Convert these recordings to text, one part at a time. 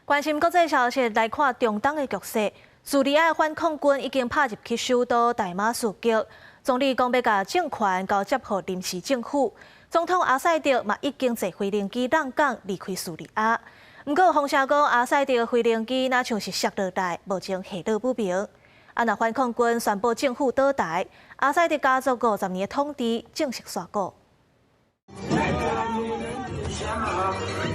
關心國際消息，來看中東的局勢。敘利亞反抗軍已經拍入去首都大馬士革，總理講欲共政權交接予臨時政府。總統阿薩德嘛已經坐飛行機閬港離開敘利亞。毋過有風聲講，阿薩德飛行機若像是摔落來，目前下落不明。啊，若反抗軍宣布政府倒台，阿薩德家族50年的統治正式煞鼓。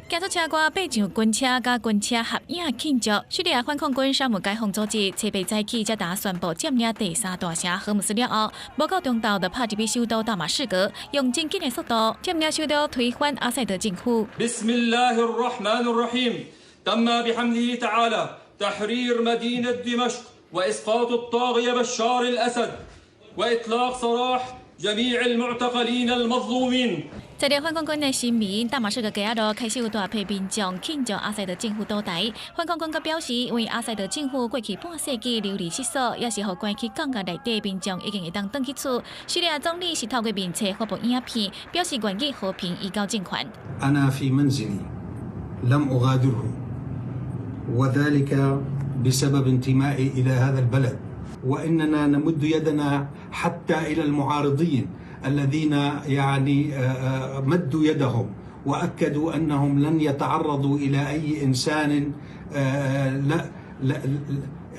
駕出車外爬上軍車，佮軍車合影慶祝。敘利亞反抗軍沙姆解放組織初八早起才打宣布佔領第三大城荷姆斯了後，無夠中晝就拍入去首都大馬士革，用真緊的速度佔領首都，推翻阿薩德政府。 بسم الله الرحمن الرحيم تم بحمده تعالى تحرير مدينة دمشق وإسقاط الطاغية بشار الأسد وإطلاق سراح جميع المعتقلين المظلومين。隨著反抗軍的聲明，大馬士革街仔路開始有大批民眾慶祝阿薩德政府倒台。反抗軍閣表示，因為阿薩德政府過去半世紀流離失所，也是予關佇監獄內底民眾已經會當轉去厝。敘利亞總理是透過面冊發布影片，表示願意和平移交政權。 أنا في منزلي لم أغادره وذلك بسبب انتمائي إلى هذا البلد وإننا نمد يدنا حتى إلى المعارضين الذين يعني مدوا يدهم وأكدوا أنهم لن يتعرضوا إلى أي إنسان لا لا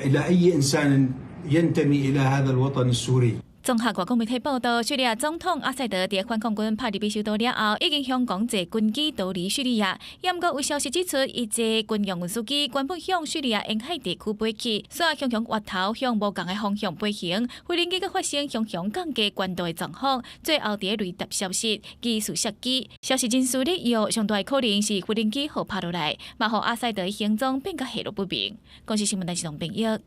إلى أي إنسان ينتمي إلى هذا الوطن السوري。綜合外國媒體報道，敘利亞總統阿薩德佇反抗軍拍入去首都了後，已經向講坐軍機逃離敘利亞。毋過有消息指出，伊坐軍用運輸機原本向敘利亞沿海地區飛去，煞雄雄越頭向無仝的方向飛行，飛行機閣發生雄雄降低懸度的狀況，最後佇雷達消失，疑似摔機。消息人士咧臆，上大可能是飛行機予拍落來，嘛予阿薩德行蹤變甲下落不明。公視新聞台是董編譯。